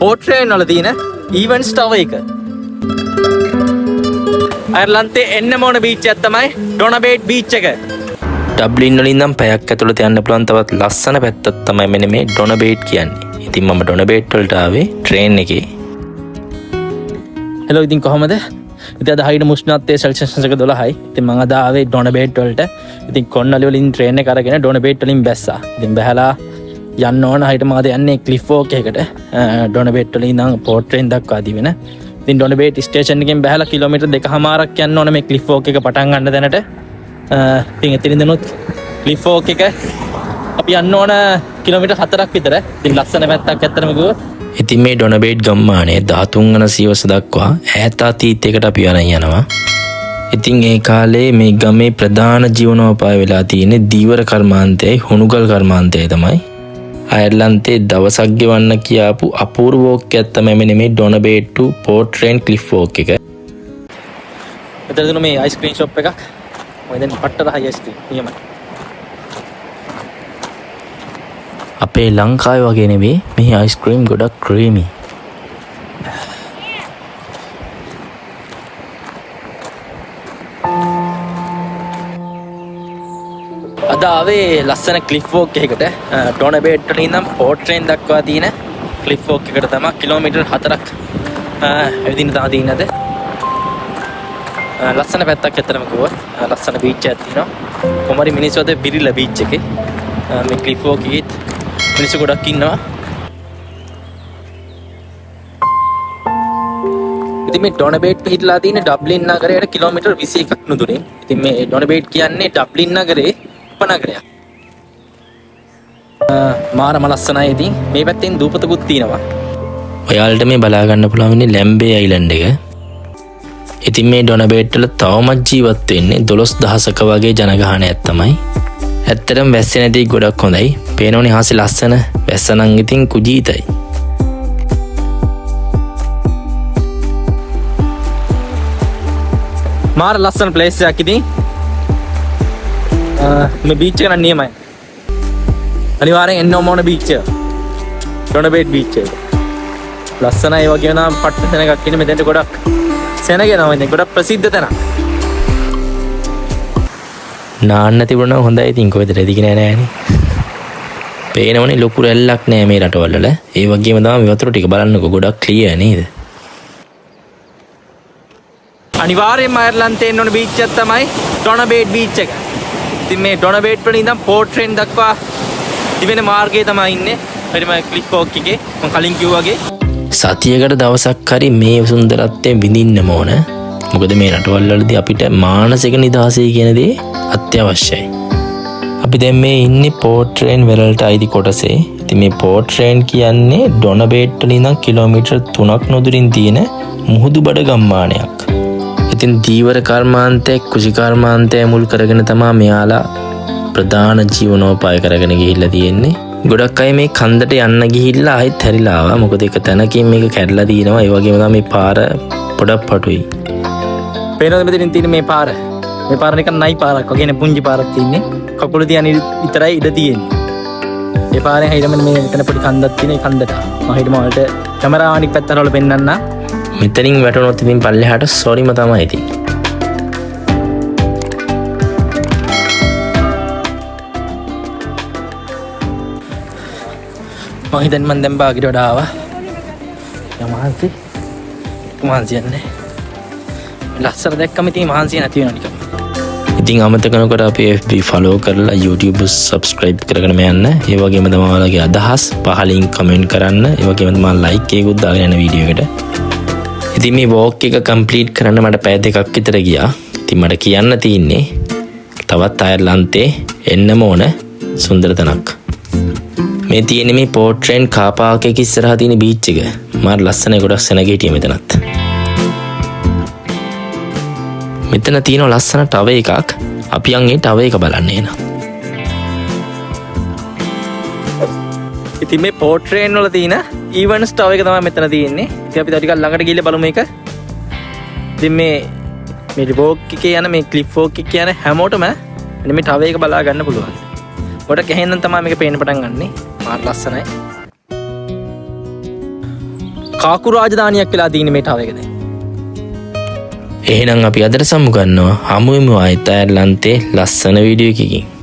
පෝට්‍රේන් වල තියෙන ඊවන්ස් ටවර් එක. අයර්ලන්තේ එන්නම ඕන බීච් එකක් තමයි ඩොනබේට් බීච් එක. ඩබ්ලින් වලින් නම් පැයක් ඇතුළත යන්න පුළුවන් තවත් ලස්සන පැත්තක් තමයි මෙන්න මේ ඩොනබේට් කියන්නේ. ඉතින් මම ඩොනබේට් වලට ආවේ ට්‍රේන් එකේ. හෙලෝ, ඉතින් කොහමද? ඉතින් අද හරියට උෂ්ණත්වය සෙල්සියස් අංශක 12යි. ඉතින් මං අද ආවේ ඩොනබේට් වලට. ඉතින් කොන්නලි වලින් ට්‍රේන් එක අරගෙන ඩොනබේට් වලින් බැස්සා. ඉතින් බැහැලා යන්න ඕන හරියට මං අද යන්නේ ක්ලිෆ් වෝක් එකකට. ඩොනබේට් වලින් ඉඳන් පෝට් ට්‍රේන් දක්වා දිවෙන. ඉතින් ඩොනබේට් ස්ටේෂන් එකෙන් බැහැලා කිලෝමීටර් 2.5ක් යන්න ඕන මේ ක්ලිෆ් වෝක් එක පටන් ගන්න තැනට. ඉතින් එතන ඉඳනුත් ක්ලිෆ් වෝක් එක අපි යන්න ඕන කිලෝමීටර් 4ක් විතර. ඉතින් ලස්සන පැත්තක් ඇත්තටම කිව්වොත්. ඉතින් මේ ඩොනබේට් ගම්මානය 13 වන සියවස දක්වා ඈත අතීතයකට අපි අරන් යනවා. ඉතින් ඒ කාලේ මේ ගමේ ප්‍රධාන ජීවනෝපාය වෙලා තියෙන්නේ දීවර කර්මාන්තයයි හුණුගල් කර්මාන්තයයි තමයි. අයර්ලන්තේ දවසක් ගෙවන්න කියාපු අපූර්ව වෝක් එකක් තමයි මෙන්න මේ ඩොනබේට් ටු පෝට් රේන් ක්ලිෆ් වෝක් එක. මෙතන තියෙන මේ අයිස්ක්‍රීම් ෂොප් එකක්. මම දැන් පට්ට රහයි අයිස්ක්‍රීම්. නියමයි. අපේ ලංකාවේ වගේ නෙවෙයි මෙහි අයිස්ක්‍රීම් ගොඩක් ක්‍රීමි. අද ආවේ ලස්සන ක්ලිෆ් වෝක් එකකට. ඩොනබේට් වලින් ඉඳන් පෝට් ට්‍රේන් දක්වා තියෙන ක්ලිෆ් වෝක් එකට තමයි කිලෝමීටර් 4ක් ඇවිදින්න තමයි තියෙන්නේ අද. ලස්සන පැත්තක් ඇත්තටම කිව්වොත්. ලස්සන බීච් එකක් තියෙනවා. කොහොමරි මිනිස්සු අද බිරිලා බීච් එකේ. මේ ක්ලිෆ් වෝක් එකෙත් මිනිස්සු ගොඩක් ඉන්නවා. ඉතින් මේ ඩොනබේට් පිහිටලා තියෙන ඩබ්ලින් නගරයට කිලෝමීටර් 21ක් නුදුරින්. ඉතින් මේ ඩොනබේට් කියන්නේ ඩබ්ලින් නගරේ උපනගරයක්. මාරම ලස්සනයි. ඉතින් මේ පැත්තෙන් දූපතකුත් තියෙනවා. ඔයාලට මේ බලා ගන්න පුළුවන් වෙන්නේ ලැම්බේ අයිලන්ඩ් එක. ඉතින් මේ ඩොනබේට් වල තවමත් ජීවත් වෙන්නේ 12,000ක වගේ ජනගහනයක් තමයි. ඇත්තටම වැස්සේ නැති එක ගොඩක් හොඳයි. පේනවනේ හාසේ ලස්සන. වැස්ස නම් ඉතින් කුජීතයි. මාර ලස්සන ප්ලේස් එකක් ඉතින්. මේ බීච් එක නම් නියමයි. අනිවාර්යෙන් එන්න ඕන බීච් එක. ඩොනබේට් බීච් එක. ලස්සනයි ඒ වගේම නම් පට්ට සෙනගක් ඉන්නේ මෙතෙන්ට ගොඩක් සෙනග එනවා ඉතින් ගොඩක් ප්‍රසිද්ධ තැනක්. නාන්න තිබුණා නම් හොඳයි ඉතින් කොහෙද රෙදි නෑ නෑනේ. පේනවනේ ලොකු රැල්ලක් නෑ මේ රටවල් වල. ඒ වගේම තමයි මේ වතුර ටික බලන්නකෝ ගොඩක් ක්ලියර් නේද? අනිවාර්යෙන්ම අයර්ලන්තේ එන්න ඕන බීච් එකක් තමයි ඩොනබේට් බීච් එක. ඉතින් මේ ඩොනබේට් වලින් ඉඳන් පෝට් ට්‍රේන් දක්වා තිබෙන මාර්ගයේ තමයි ඉන්නේ. හරිම ක්ලිෆ් වෝක් එකේ මම කලින් කිව්වා වගේ. සතියකට දවසක් හරි මේ සුන්දරත්වය විඳින්නම ඕන. මොකද මේ රටවල් වලදී අපිට මානසික නිදහසයි කියන දේ අත්‍යවශ්‍යයි. අපි දැන් මේ ඉන්නේ පෝට් ට්‍රේන් වෙරළට අයිති කොටසේ. ඉතින් මේ පෝට් ට්‍රේන් කියන්නේ ඩොනබේට් වලින් ඉඳන් කිලෝමීටර් 3ක් නොදුරින් තියෙන මුහුදු බඩ ගම්මානයක්. ඉතින් දීවර කර්මාන්තය කෘෂි කර්මාන්තය මුල් කරගෙන තමා මෙයාලා ප්‍රධාන ජීවනෝපාය කරගෙන ගිහිල්ලා තියෙන්නේ. ගොඩක් අය මේ කන්දට යන්න ගිහිල්ලා ආයෙත් හැරිලා ආවා. මොකද එක තැනකින් මේක කැඩලා තියෙනවා. ඒ වගේම තමයි මේ පාර පොඩක් පටුයි. පේනවද මෙතනින් තියෙන මේ පාර? මේ පාර නිකන් නයි පාරක් වගේ නේ, පුංචි පාරක් තියෙන්නේ. කකුල තියන විතරයි ඉඩ තියෙන්නේ. ඒ පාරෙන් හිටම මේ මෙතන පොඩි කන්දක් තියෙන ඒ කන්දට. මම හිටම ඔයාලට කැමරාව අනිත් පැත්තට වල පෙන්නන්න. මෙතනින් වැටුණොත් ඉතින් පල්ලෙහාට සොරිම තමයි ඉතින්. මං හිතන්නේ මං දැන් බාගෙට වඩා ආවා. යා මහන්සි. මහන්සි යන්නේ. ලස්සන දැක්කම ඉතින් මහන්සිය නැති වෙනවා නිකන්. ඉතින් අමතක නොකර අපේ FB follow කරලා YouTube subscribe කරගෙනම යන්න. ඒ වගේම තමයි ඔයාලගේ අදහස් පහලින් කමෙන්ට් කරන්න. ඒ වගේම තමයි ලයික් එකකුත් දාගෙන යන වීඩියෝ එකට. ඉතින් මේ වෝක් එක කම්ප්ලීට් කරන්න මට පැය දෙකක් විතර ගියා. ඉතින් මට කියන්න තියෙන්නේ තවත් අයර්ලන්තේ එන්නම ඕන සුන්දර තැනක්. මේ තියෙන්නේ මේ පෝට් ට්‍රේන් කාර් පාක් එක ඉස්සරහා තියෙන බීච් එක. මාර ලස්සනයි, ගොඩක් සෙනග හිටියේ මෙතනත්. මෙතන තියෙන ලස්සන ටවර් එකක්. අපි යන් ඒ ටවර් එක බලන්න එන. ඉතින් මේ පෝට් ට්‍රේන් වල තියෙන ඊවන්ස් ටවර් එක තමයි මෙතන තියෙන්නේ. ඉතින් අපි තව ටිකක් ළඟට ගිහලා බලමු මේක. ඉතින් මේ වෝක් එකේ යන මේ ක්ලිෆ් වෝක් එකේ යන හැමෝටම මෙන්න මේ ටවර් එක බලා ගන්න පුළුවන්. ගොඩක් ඇහෙන්නම් තමයි මේක පේන්න පටන් ගන්නෙ. මාර ලස්සනයි. කාකු රාජධානියක් වෙලා තියෙන මේ ටවර් එක දැන්. එහෙනම් අපි අදට සමු ගන්නවා. හමු වෙමු ආයෙත් අයර්ලන්තේ ලස්සන වීඩියෝ එකකින්.